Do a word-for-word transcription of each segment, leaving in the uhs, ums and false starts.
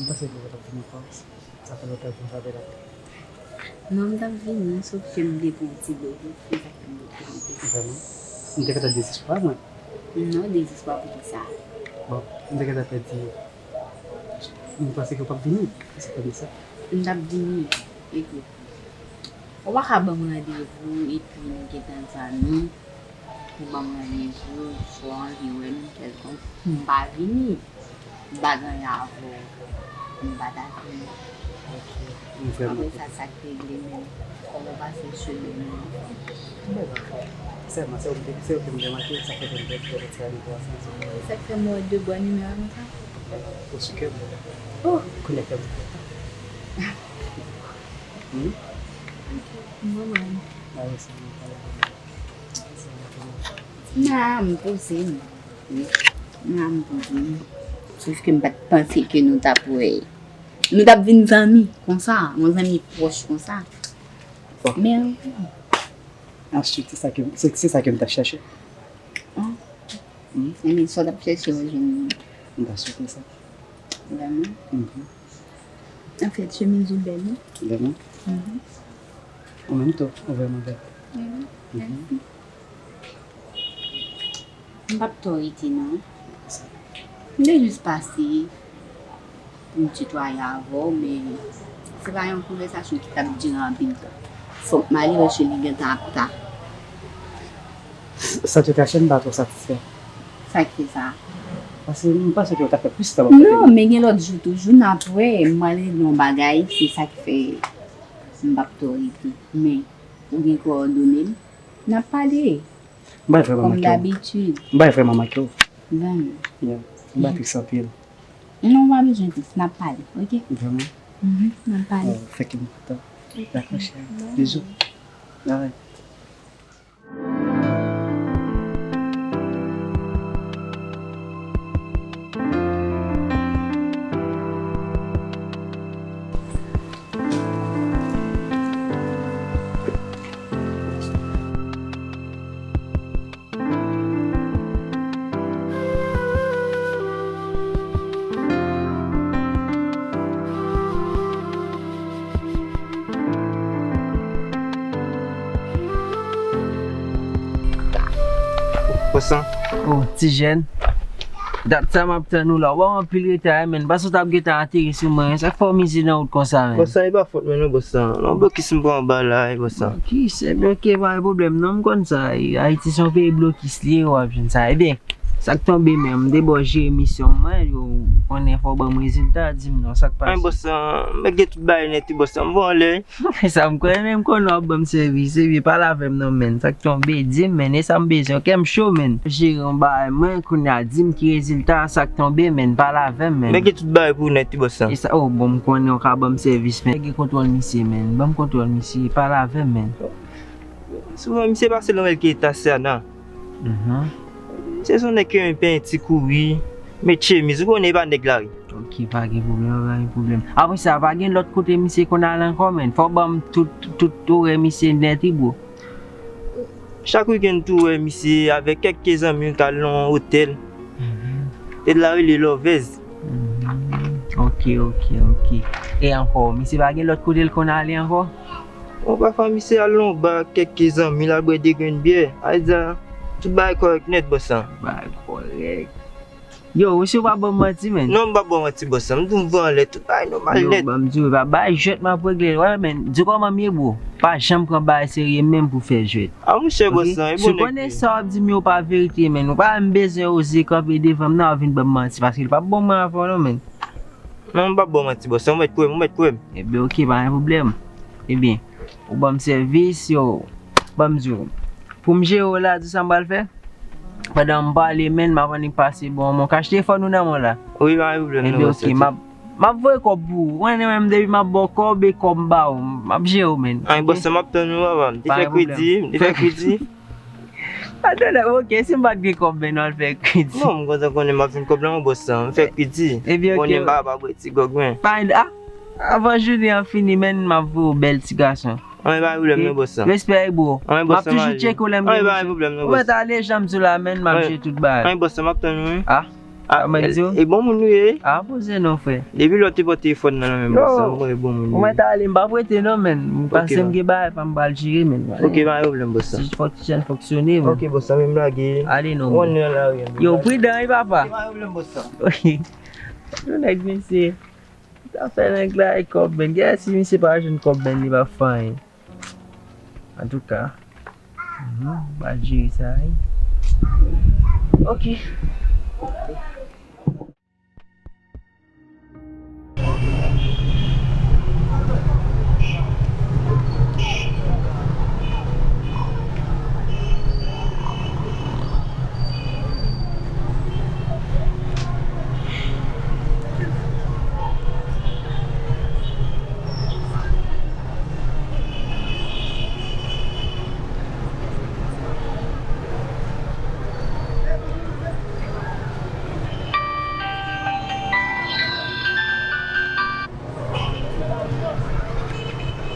Panse ke w t ap vin ankò? Sa fè lontan ke m pa wè l. Non, m t ap vini, sòf ke m te pran yon ti blokis, se sa k fè m te kanpe. Vrèman? M te gentan dezespwa, mwen. Non, dezespwa pou ki sa? Bon, m te gentan pèdi. M panse ke w p ap vini, se premye sa. M t ap vini, ekout. Ou pa ka ban m randevou epi nou gentan zanmi. Ou ban m randevou, fò w anvi wè m kèlkonk, m pa vini. M pa gen anyen avè w. M pa ta vini. Ok. M vrèman kontan. Apre sa, sa k regle menm? Kòman w pase semèn nan? Bèl afè. Sèlman, se ou ki, se ou ki m te manke, sa fè ke m pèdi kòb ti randevou ansanm. Sa k fè m wè de bwa nimewo konsa? Ou sou kè m. Oh! Kounye a kè m kontan. Hmm? Ok, m konprann. Ah, wi, se mwen ki pale. Nan, m poze m. Nan, m poze m. Sòf ke m pa t panse ke nou t ap wè. Nou t ap vin zanmi konsa, yon zanmi pwòch konsa. Bon. Men, answit, se sa ke, se, se sa ke m t ap chèche. Ah. Hmm? Ebyen, sa w t ap chèche, w jwenn li. M ta swete sa. Vrèman? Mhm. Anfèt, chemiz ou bèl, wi. Vrèman? Mhm. Ou menm tou, ou vrèman bèl. Mhm. Mhm. Mèsi. M p ap twò rete, non. M te jis pase pou m titwaye avè w, men se pa yon konvèsasyon ki t ap dire anpil tan. Fòk m ale, paske li gentan ap ta. San te kache, m pa twò satisfè. Sa k fè sa? Paske m panse ke w ta fè plis tan. Non, men gen lòt jou toujou n ap wè. M prale nan yon bagay, se sa k fè m p ap twò rete. Men, ou gen kowòdone m, n ap pale. M pa vrèman manke w. Kòm dabitid. M pa vrèman manke w. Vrèman. Yeah. M pa tris anpil. Non, w pa bezwen tris, n ap pale, ok? Vrèman? Mhm, n ap pale. Oh, fè kè m kontan. Dakò, cheri. Bizou. Bye. Bòs lan. Oh, ti jèn. Dat sa m ap tann ou la. Ou ba m anpil reta, wi, menn. Paske w t ap gentan ateri sou mwen. Sa k fè w mize nan wout konsa, menn? Bòs lan, e pa fòt mwen non, bòs lan. Non, blokis m pran anba la, wi, bòs lan. Blokis, ebyen, ok, pa gen pwoblèm non, m konn sa. Ayiti se yon peyi blokis li ye, w ap jwenn sa. Ebyen, sa k tonbe, menn, m te ba w jere misyon mwen, yo konnen fò w ban m rezilta, di m non, sa k pase? Ay, bòs lan, m gen tout bagay nèt, wi, bòs lan, m voye anlè. Sa m kwè, men m konnen w ap ban m sèvis, ebyen, pale avè m non, menn. Sa k tonbe, di m, menn, e sa m bezwen, kè m cho, menn. Jere yon bagay mwen, kounye a, di m ki rezilta, sa k tonbe, menn, pale avè m, menn. Men gen tout bagay pou ou nèt, wi, bòs lan. E sa, oh, bon, m konnen w ka ban m sèvis, menn. Gen kontwòl misye, menn. Ban m kontwòl misye, pale avè m, menn. Souvan, misye pase nan L K Tasiana. Mhm. Misye se yon nèg ki renmen penyen ti kouri, met chemiz, ou konnen e pa nèg lari. Ok, pa gen pwoblèm, pa gen pwoblèm. Apre sa, pa gen lòt kote misye konn al ankò, menn. Fò w ban m tout, tout orè misye nèt, wi, bro. Chak wikenn tou, wè misye avèk kèk zanmi l k al nan yon otèl. Mhm. Otèl la rele Lovez. Mhm. Ok, ok, ok. E ankò, misye pa gen lòt kote l konn ale ankò? Bon, pafwa misye al nan yon ba ak kèk zanmi l, al bwè de grenn byè. Sa vle di, tout bagay kòrèk nèt, bòs lan. Bagay kòrèk. Yo, ou si w pa ban m manti, menn? Non, m pa ba w manti, bòs lan. M di w m voye anlè, tout bagay nòmal nèt. Yo, ban m di w, e pa bagay jwèt m ap regle, wè, menn. Di kòman m ye, bro. Pa janm pran bagay serye menm pou fè jwèt. A, monchè, bòs lan, e bon nèg li ye. Si w konnen sa w ap di m yo pa verite, menn. Ou pa menm bezwen oze kanpe devan m nan, w ap vin ban m manti, paske l p ap bon mwen avè w non, menn. Non, m p ap ba w manti, bòs lan. Ou mèt kwè m, ou mèt kwè m. Ebyen, ok, pa gen pwoblèm. Ebyen, ou ban m sèvis, yo, ban m di w. Pou m jere w la, di w sa m pral fè? Pandan m pale, menn, m ap annik pase ba w yon kach. Telefòn ou nan men w la? Wi, pa gen pwoblèm non, bòs lan. Ebyen, ok, m ap, m ap voye kòb pou ou. Ou konnen menm, depi m ap ba w kòb, e kòb m ba w. M ap jere w, menn. Ay, bòs lan, m ap tann ou, papa. M te fè kredi, m te fè kredi. Atò, ok, si m pa t gen kòb, menn, w al fè kredi. Non, m kontan konnen m ap jwenn kòb la, non, bòs lan. M fè kredi. Ebyen, ok. Konnen m pa ka pa bwè ti gwòg mwen. Pa, a, avan jounen an fini, menn, m ap voye w, bèl ti gason. Anyen pa gen pwoblèm non, bòs lan. Respè, bro. Anyen, bòs lan, m ap toujou tcheke w lè m gen misyon. Anyen pa gen pwoblèm non, bòs. Ou mèt ale, jan m di w la, menn, m ap jere tout bagay. Anyen, bòs lan, m ap tann ou, wi. A. Ah, Kòman e di w? E bon moun ou ye? Ah, poze non, frè. Depi lè w te pran telefòn nan nan men m, Yo, sa, mwen e bon moun ou ou ye. Mèt ale, m p ap rete non, men. M Ok, pase, m man. Gen bagay pa m pral jere, men. Ok, pa gen pwoblèm, bòs la. Si fòk ti jèn fonksyone, men. Ok, bòs la, men m lage. Ale non, One men. Nan lari an, Yo, bòs la. Pridan, wi, papa. Ok, pa gen pwoblèm, bòs la. Wi. Yon nèg, mesye. Sa fè nèg la e kòb, men. Gade si misye pa jwenn kòb, men, li pa fè anyen. Antouka, mhm, m pral jere sa, wi. Ok.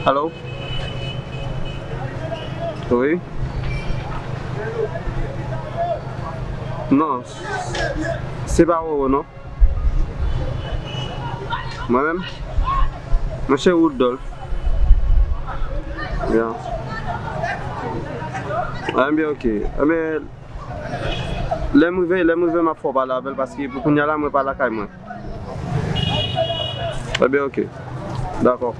Alo? Wi? Non, se pa Roro, non. Mwen menm? Mwen se Woodolph. Ya. Enben, ok. Enben, lè m rive, lè m rive, m ap fè w pale avè l, paske pou kounye a la, mwen pa lakay mwen. Enben, ok. Dakò.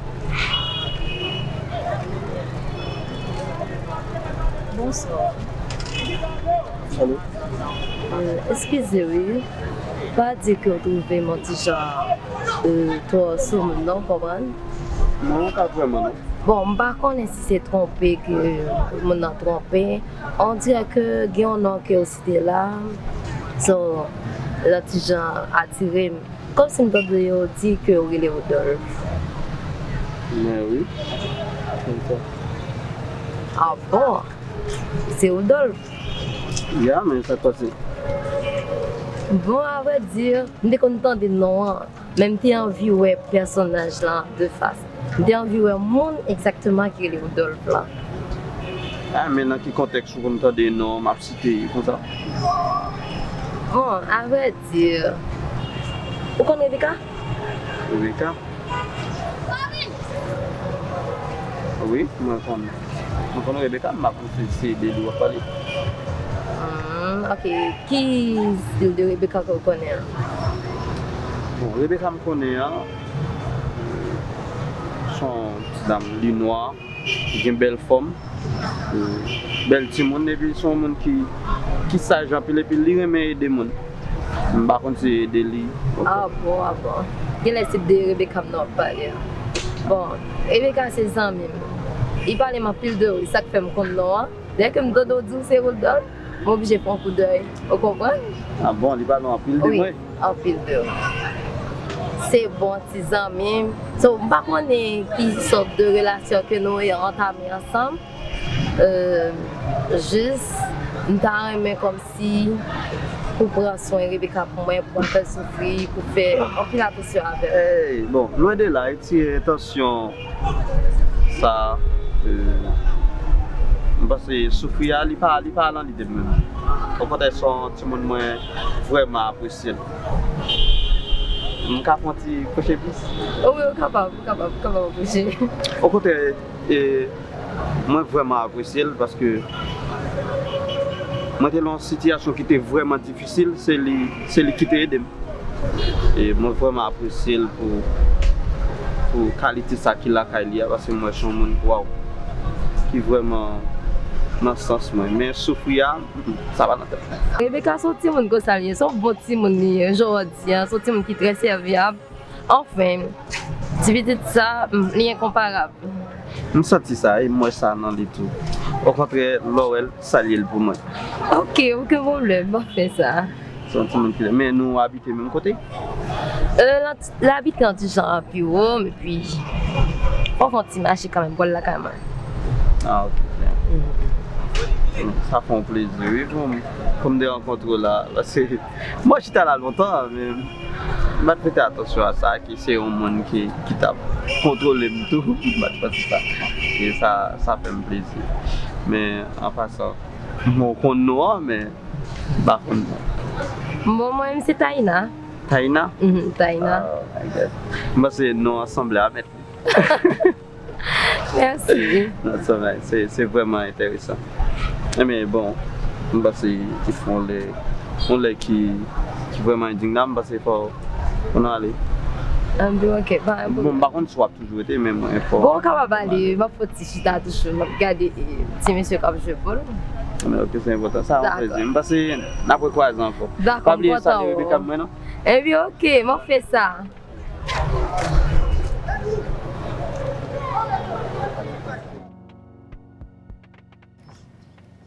Bonswa. Alo. Euh, eskize wi, pa di ke w twouve m yon ti jan, euh, twò sou moun non, konprann? Non, pa vrèman non. Bon, m pa konnen si se twonpe ke moun nan twonpe. On dirè ke gen yon non ke w site la. So, lè ti jan atire m. Kòmsi m tande yo di ke w rele Woodolph. Men wi. Konsa. Ah bon? Se Woodolph? Ya, men sa k pase? Bon, a vrè di, m te konn tande non an, men m te anvi wè pèsonaj lan de fas. M te anvi wè moun egzakteman ki rele Woodolph lan. Ah, men nan ki kontèks ou konn tande non m ap site konsa? Bon, a vrè di, ou konn Rebecca? Rebecca? Wi, mwen konn. Mwen konn Rebecca, m ap panse se de li w ap pale. Hmm, ok. Ki stil de Rebecca ke w konnen an? Bon, Rebecca m konnen an, se yon ti dam, li nwa, li gen bèl fòm, bèl timoun, epi se yon moun ki, ki saj anpil, epi li renmen ede moun. M pa konn si ede li. Ah bon, ah bon. Genlè se de Rebecca m nan w ap pale a. Bon, Rebecca se zanmi m. Li pale m anpil de ou, e sa k fè m konn non an. Dèyè ke m tande w di w se Woodolph, m oblije fè yon koudèy. Ou konprann? Ah bon, li pale w anpil de mwen? Wi, anpil de ou. Se bon ti zanmi m. So, m pa konnen ki sòt de relasyon ke nou antame ansanm. Euh, jis, m ta renmen kòmsi pou pran swen Rebecca pou mwen, pou pa fè l soufri, pou fè anpil atansyon avè l. Ey, bon, lwen de la, retire entansyon sa, euh, m panse soufri a, li pa, li pa nan lide m menm. Okontrè, se yon timoun mwen vrèman apresye l. M ka fè yon ti kwoche plis? O wi, ou kapab, ou kapab, ou kapab kwoche. Okontrè, E mwen vrèman apresye l paske mwen te nan yon sitiyasyon ki te vrèman difisil, se li, se li ki te ede m. E mwen vrèman apresye l pou, pou kalite sa ki lakay li a, paske mwen se yon moun, waw, ki vrèman nan sans mwen. Men soufri a, mm, mm, sa pa nan tèt mwen. Rebecca se yon timoun konsa li ye, se yon bon timoun li ye, jan w di a, se yon timoun ki trè sèvyab. Anfen, ti pitit sa, m, li enkonparab. M santi sa, e m wè sa nan li tou. Okontrè, lè w wè l, salye l pou mwen. Ok, okenn pwoblèm, m ap fè sa. Se yon timoun ki, men nou abite menm kote? Euh, l, l abite yon ti jan pi wo, epi fò w fè yon ti mache kanmenm pou w al lakay mwen. Ah, ok, byen. Mm. Sa fè yon plezi, wi, pou m, pou m te rankontre w la, paske mwen chita la lontan, men m pa t prete atansyon a sa, ke se yon moun ki, ki t ap kontwole m tou, m pa t panse sa. E sa, sa fè m plezi. Men, an pasan, mwen konn non an, men m pa konn non. Bon, mwen menm se Taina. Taina? Mhm, Taina. Ah, my God. M panse non an sanble a mèt li. Mèsi. Non, sa va, se, se vrèman enteresan. Ebyen, bon, m panse ki fè yon lè, yon lè ki, ki vrèman endigne la, m panse fò, fò nou ale. Anben, ok, pa gen pwoblèm. Bon, m pa konn si w ap toujou rete, men mwen fò. Bon, ou kapab ale, m ap fè ti chita toujou, m ap gade, eh, ti mesye k ap jwe bòl. Men ok, se enpòtan. Sa yon plezi. M panse n ap rekwaze ankò. Dakò, m kontan. Pa bliye salye Rebecca mwen non. Ebyen, ok, m ap fè sa.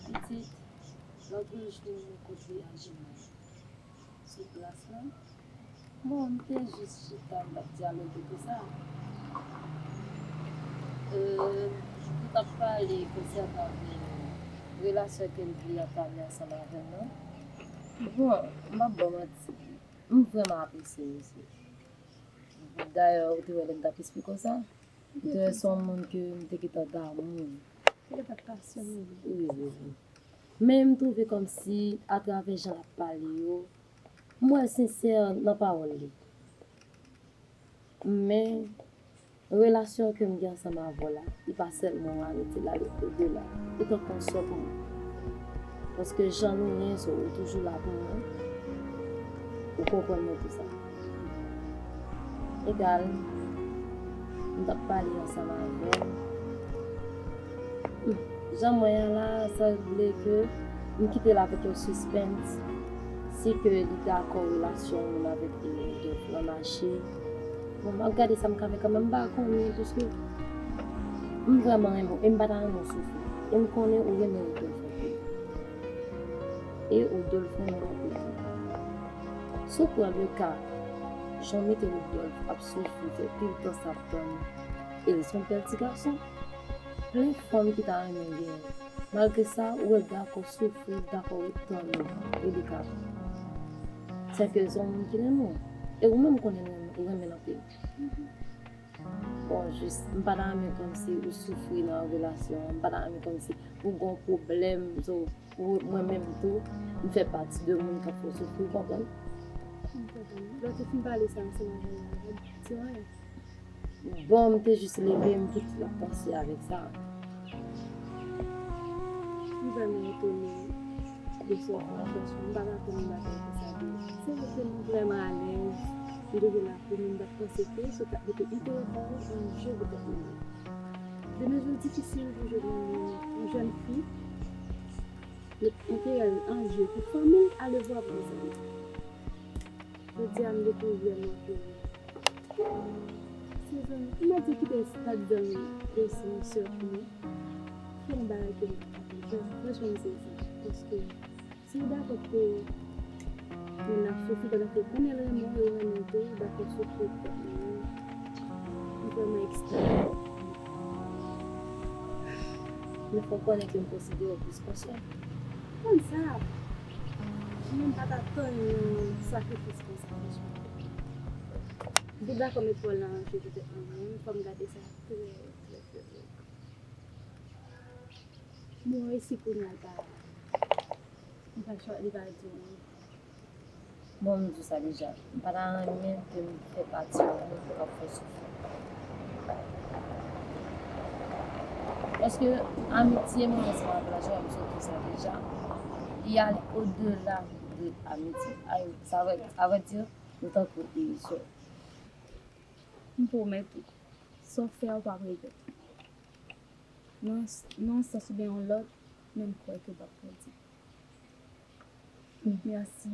Pitit, lòt jou m kontre ak Jean-Marie sou plas lan. Bon, m te jis chita, m t ap dyaloge konsa. Euh, m t ap pale konsènan de relasyon ke m te antamye ansanm avè l lan. Bon, m p ap ba w manti, m vrèman apresye misye. Dayè, ou te wè lè m t ap esplike w sa, ou te wè se yon moun ke m te gentan damou. Ou te gentan pasyone. Wi, wi, wi. Men m twouve kòmsi, atravè jan l ap pale yo, m wè l sensè nan pawòl li. Men, relasyon ke m gen ansanm avè w la, li pa sèlman yon amiti, l ale odela. Ou tankou yon sè pou mwen. Paske jan nou ye, so, ou toujou la pou mwen. Ou konprann mwen tou sa. Egal, m t ap pale ansanm avè l. Hmm, jan mwen an la, sanble ke m kite l avèk yon sispens. Si ke li dakò relasyon moun avèk Rodolphe lan mache. Bon, m ap gade sa m ka fè kanmenm, m pa konnen, paske m vrèman renmen w, e m pa ta renmen w soufri. E m konnen ou renmen Rodolphe anpil. E Rodolphe renmen w anpil tou. Si w pran le ka, jan w mete Rodolphe ap soufri, fè pil tan sa ap tann, e li se yon bèl ti gason. Plen fanm ki ta renmen genyen. Malgre sa, ou wè l dakò soufri, dakò ret tann ou, e li ka. Sèke se yon moun ki renmen w. E ou menm konnen ou renmen l anpil. Bon, jis, m pa ta renmen kòmsi ou soufri nan relasyon an, m pa ta renmen kòmsi ou gon pwoblèm, so, ou, mwen menm tou, m fè pati de moun k ap fè w soufri, ou konprann? M konprann. Lè w te fin pale sa ansanm avè l la, ti anyen. Bon, m te jis leve, m tout la panse avèk sa. M vrèman etone de sa w fè, franchman, m pa t atann yon bagay konsa de ou. Se vre ke nou vrèman alèz, m twouve l akout, men m pa t panse ke sa w t ap mete enterè pa w an je poutèt mwen. De nos jours difisil pou jwenn yon, yon jèn fi, met enterè l an je pou fanmi l, alevwa pou zanmi. Jodi a, m dekouvri m anpil. Se zanmi, m pa di kite stad zanmi, yo se yon sè pou mwen. Se yon bagay ke m pa ka konprann. Franchman, m sezi. Paske si w dakò ke moun nan ap soufri pandan ke konnen l renmen w e w renmen l tou, w dakò soufri pou kòb li menm. M vrèman ekstaze. Men fò w konnen ke m konsidere w plis konsyan. Konn sa, mwen menm pa t atann yon sakrifis konsa, franchman. M te dakò met pawòl lan an je poutèt mwen menm, fò m gade sa trè, trè, trè, trè. Mwen resi kounye a l pa, li pa chwa, li pa di w anyen. Bon, m di w sa deja, m pa ta renmen ke m fè pati yon moun k ap fè w soufri. Paske amitye mwen ansanm avè l la, jan m sot di sa deja, li ale odela de amitye. Ay, sa vle, sa vle di, nou tankou de sè. M pwomèt ou, sa w fè a, ou p ap regrèt. Nan, nan yon sans oubyen yon lòt, men m kwè ke w p ap pèdi. Mèsi.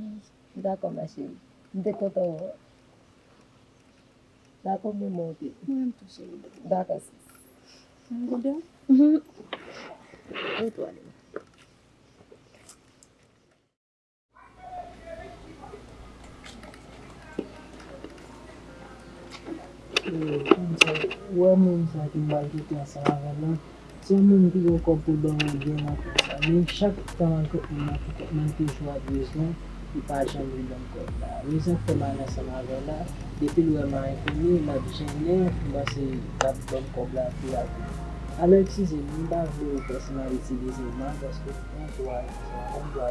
Dakò, ma chérie. M te kontan wè w. Dakò, men mwen oke. Mwen menm tou, cheri. Dakò, sis. Mwen kontan. Mhm. Mwen tou ale. Ou wè moun sa ki m pral kite ansanm avè l lan, se yon moun ki gen kòb pou l ban mwen byen nan kòb la. Men chak tan m al kot moun nan pou kòb mwen, m toujou ap bezwen, li pa janm vin ban m kòb la. Men sa k fè m al ansanm avè l la, depi l wè m a enpime, l ap jennen, m panse l ap ban m kòb la pi rapid. Alò, eskize m, m pa vle ou pèsonalize dezèman, paske m gen dwa, m gen dwa.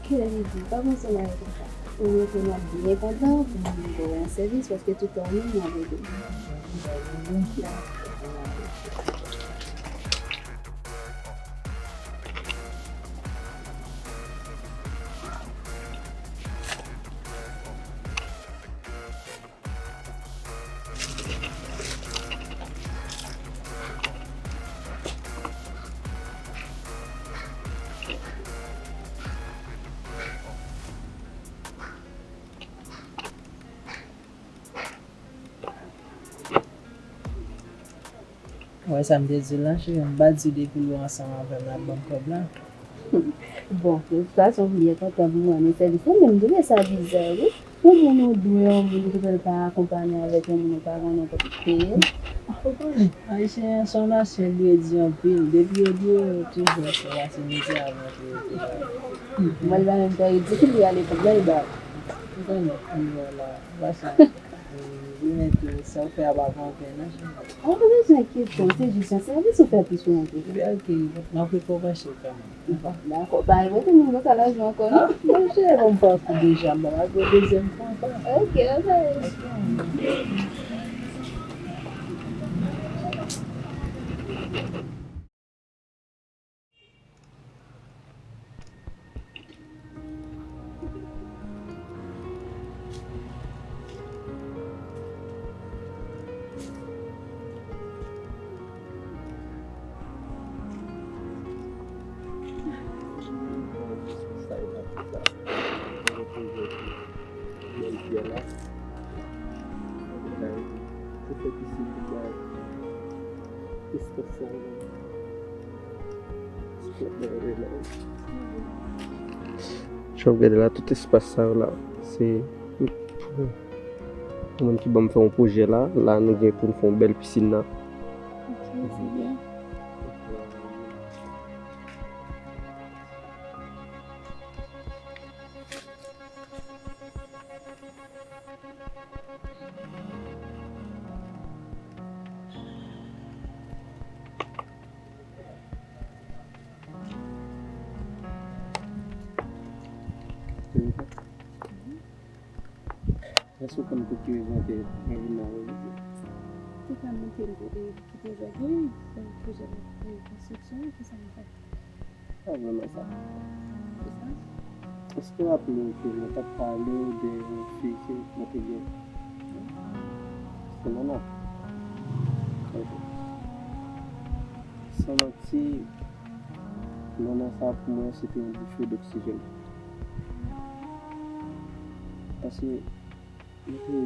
Kè m di, pa panse mal konsa. Ou mete m ap byen kontan pou m ba w yon sèvis, paske tout tan ou menm m ap ede. Ou wè sa m te di w la, cheri, m pa di w depi lè w ansanm avè m, l ap ban m kòb la. Bon, de tout fason, m byen kontan pou mwen, men sèvis la, men m twouve sa biza, wi. Yon moun ou dwe yon moun, ou gentan pa akonpanye avèk yon moun ou pa konnen pou peye l. Ou konnen, Ayisyen se yon nasyon dwe di anpil. Depi yo dwe, yo toujou ap fè pase mizè avan pou yo peye. Mwen, l pa menm tan ridikil, li ale pou bèl bag. Ou konnen, m wè la, ou pa sa. Ou konnen tou, sa w fè a pa pou anyen, non, cheri. Ou pa bezwen enkyete w, se jis yon sèvis ou fè plis ou anpil. Byen, ok, m ap rekonpanse w kanmenm. Bon, dakò, pa rete moun konsa lajou ankò, non? Monchè, bon, m pa kou deja, m pa ka kou dezyèm fwa ankò. Ok, ok. Espas sa yo. Jan w gade la, tout espas sa yo la, se moun ki ban m fè yon pwojè la. La, nou gen pou n fè yon bèl pisin la. Ok, se byen. Èske w konn kote ki rezon ke mwen vin nan revizyon? Te ka montre m kote ki te jwenn, wi, pwojè konstriksyon, ki sa m fè? Pa vrèman sa. Kisa? Èske w raple w ke mwen t ap pale w de yon fi ke mwen te gen? Se Nana. Ok. San manti, Nana sa pou mwen se te yon boufe doksijèn. Paske mwen te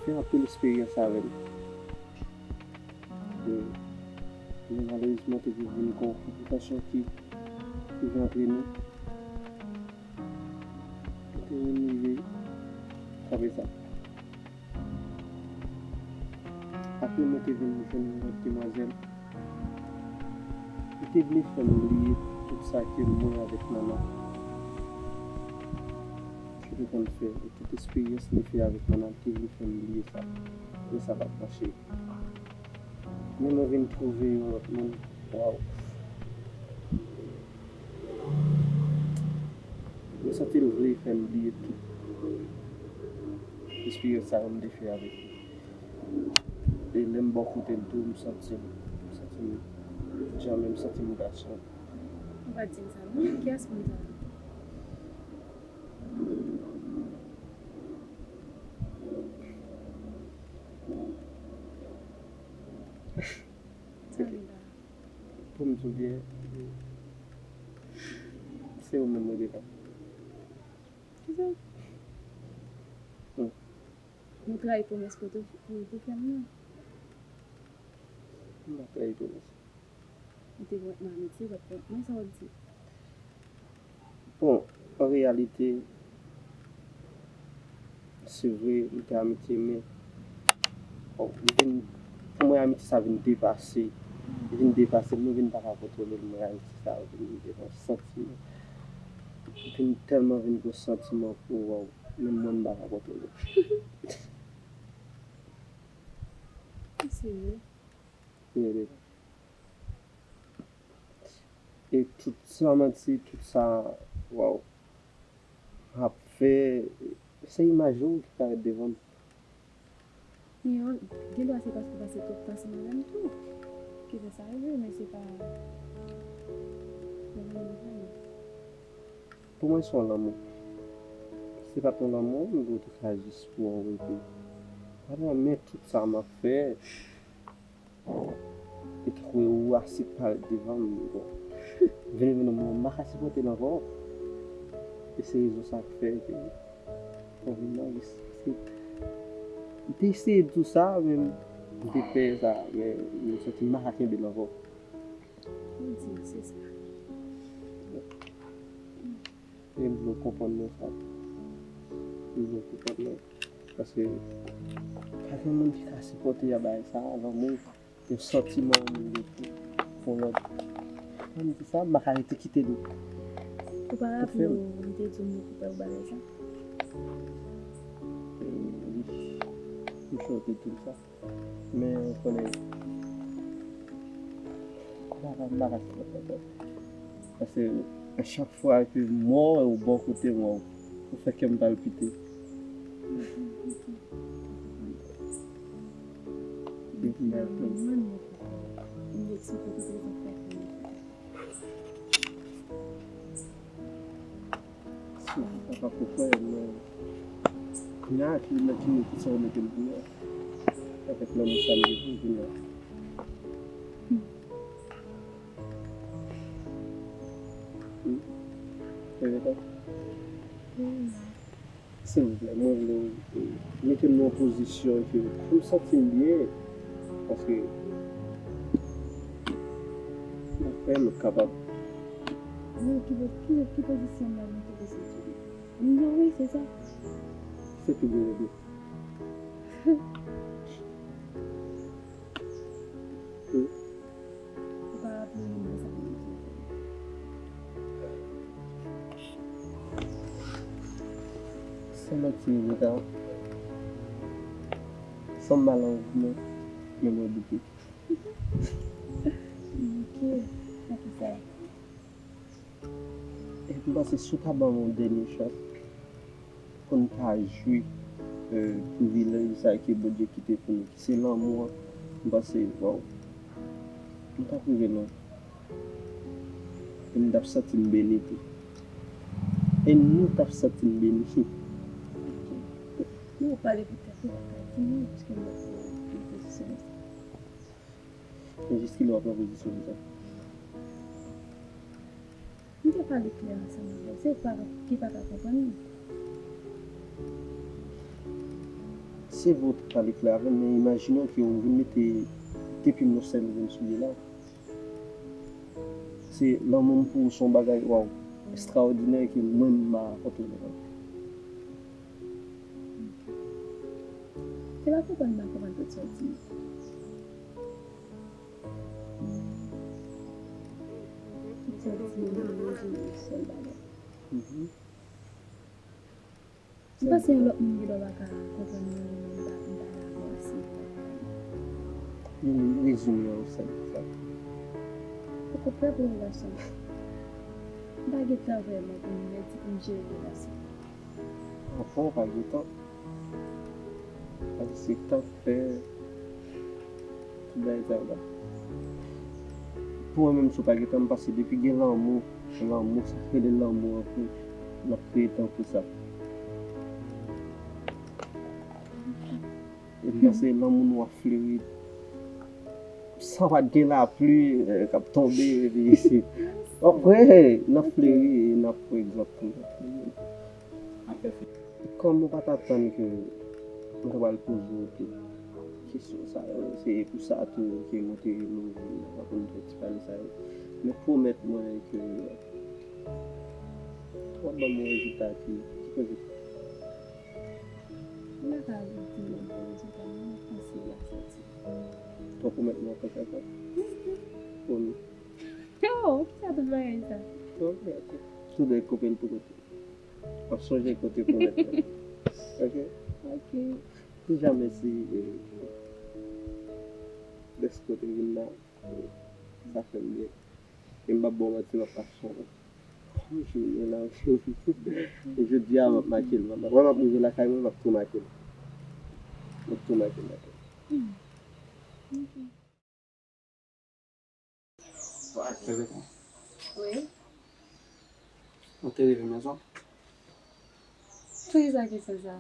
fè anpil esperyans avè l. E, men malerezman, te vin gen yon konplikasyon ki, ki rantre nou. Mwen te vin rive kanpe sa. Apre, mwen te vin jwenn yon lòt demwazèl. Li te vle fè m bliye tout sa ke mwen avèk Nana te konn fè, e tout esperyans li fè avèk Nana, li te vle fè m bliye sa. Men sa pa t mache. Men mwen vin twouve yon lòt moun. Waw. Mwen santi l vle fè m bliye tout esperyans sa yo m te fè avèk li. E lè m bò kote l tou, m santi m, m santi m djanm, m santi m gason. Ou pa di m sa non. Kiyès moun sa? Sa li la? Pou m di w byen, se ou menm mwen devan. Kisa? Hmm. Nou trayi pwomès pou, pou, pou kè m nan. M pa trayi pwomès. Ou te pwomèt mwen amitye, ou pa t pwomèt mwen sa w ap di. Bon, an reyalite, se vre, nou te amitye, men, bon, li vin, pou mwen, amitye sa vin depase. Li vin depase m, nou vin pa ka kontwole l, mwen, amitye sa vin depase santiman. Li vin tèlman vin gen santiman pou, waw, menm mwen, m pa ka kontwole l. Serye? Wi, wi. E tout, san manti, tout sa, waw. ap fè, se imaj ou ki parèt devan m. Men yo, gen dwa se paske w pase twòp tan ansanm avè m tou ki fè sa rive, men se pa, se pa yon vrè non. Pou mwen, se yon lanmou. Si se pa t yon lanmou, m gen te ka jis pran w epi. Patnè, men tout sa m ap fè, e twouve ou asèk parèt devan m, bon. Vini, vini, mwen, m pa ka sipòte l ankò. E se rezon sa k fè ke mwen vin nan ris. Paske m te eseye di w sa, men m te pè sa, men m santi m pa ka kenbe l ankò. Ou di, se sa. E m vle w konprann mwen sa. M vle w konprann mwen. Paske pa gen moun ki ka sipòte yon bagay sa, lanmou, yon santiman yon moun gen pou, pou lòt. Lè m di sa, m pa ka rete kite l. Ou pa raple w, m te di w m okipe w bagay sa? E, wi. M chonje tout sa. Men, ou konnen, m pa ka, m pa ka sipòte ankò. Paske a chak fwa ke m wè w bò kote m, ou fè kè m palpite. Depi m ap tann. Si w pa ka konprann, men kounye a, ki nan ki, ki sa w mete m kounye a? Avèk lanmou sa m gen pou w kounye a. Hmm? Reveka? Silvouplè, mwen vle w, e, mete m nan yon pozisyon ke pou m santi m byen, paske m ap fè m kapab. Wi, ki po-, ki, ki pozisyon m nan mete pou santi m byen? M nan wi, se sa. Se tou byen rete. Ou pa raple w nan sa m di w. San manti, Reveka, san m pa nan wout mwen, men mwen bouke. Bouke? Nan ki sa? E m panse si w ta ban m yon dènye chans pou n ta jwi, e, privilèj sa a ke Bondye kite pou nou, ki se lanmou an, m panse, waw, nou t ap rive lwen. E m t ap santi m beni tou. E nou t ap santi n beni. Men w pale pou tèt ou, w pa ka di non, paske m pa nan pozisyon sa. Men jiskilè w ap nan pozisyon konsa? M te pale klè ansanm avè w, se ou pa, ki pa ka konprann mwen. Se vre w te pale klè avè m, men imajine w ke w vin mete de pye m nan sèl, ou vin souye la. Se lanmou m pou ou se yon bagay, waw, ekstraòdinè ke mwen m pa kontwole l ankò. Se pa konprann m pa konprann tout sa w di. Tout sa w di yo, yo, yo, yo, sèl bagay. Mhm. M panse yon lòt moun gen dwa pa ka konprann mwen, men m pa, m pa dakò ase. Yon rezime yon sèl sa. Poko prè pou relasyon. M pa gen tan vrèman pou m redi, pou m jere relasyon. Anfen, w pa gen tan. Paske se tan k fè tout bagay sa yo la. Pou mwen menm, si w pa gen tan, m panse depi gen lanmou, lanmou, sa k rele lanmou an tou, n ap kreye tan pou sa. E m panse lanmou nou ap fleri. San pa t gen lapli, eh, k ap tonbe, epi se, apre, n ap fleri e n ap pran egzanp tou. Kòm ou pa t atann ke mwen ta pral poze w tout kesyon sa yo, se pou sa tou ke mwen te rele w vin la pou n fè ti pale sa yo. Men pwomèt mwen ke w ap ban m yon rezilta ki, ki pozitif. M pa ka di w yon bon rezilta, men mwen panse l ap sòti. Ou pwomèt mwen w ap fè sa? Pwomi. Oh, sa tout bagay sa. Ok, ok. Tout bagay koupé l pou kote. W ap sonje kote pwomèt mwen. Ok? Ok. Si jamè si, eh, lès kote vin la, sa fè m byen. E m p ap ba w manti, m ap pase yon Jodi a, m ap make l. M ap, wè, m ap rive lakay mwen, m ap tou make l. M ap tou make l, make l. Wi. Ou te rive mezon? Poukisa kesyon sa?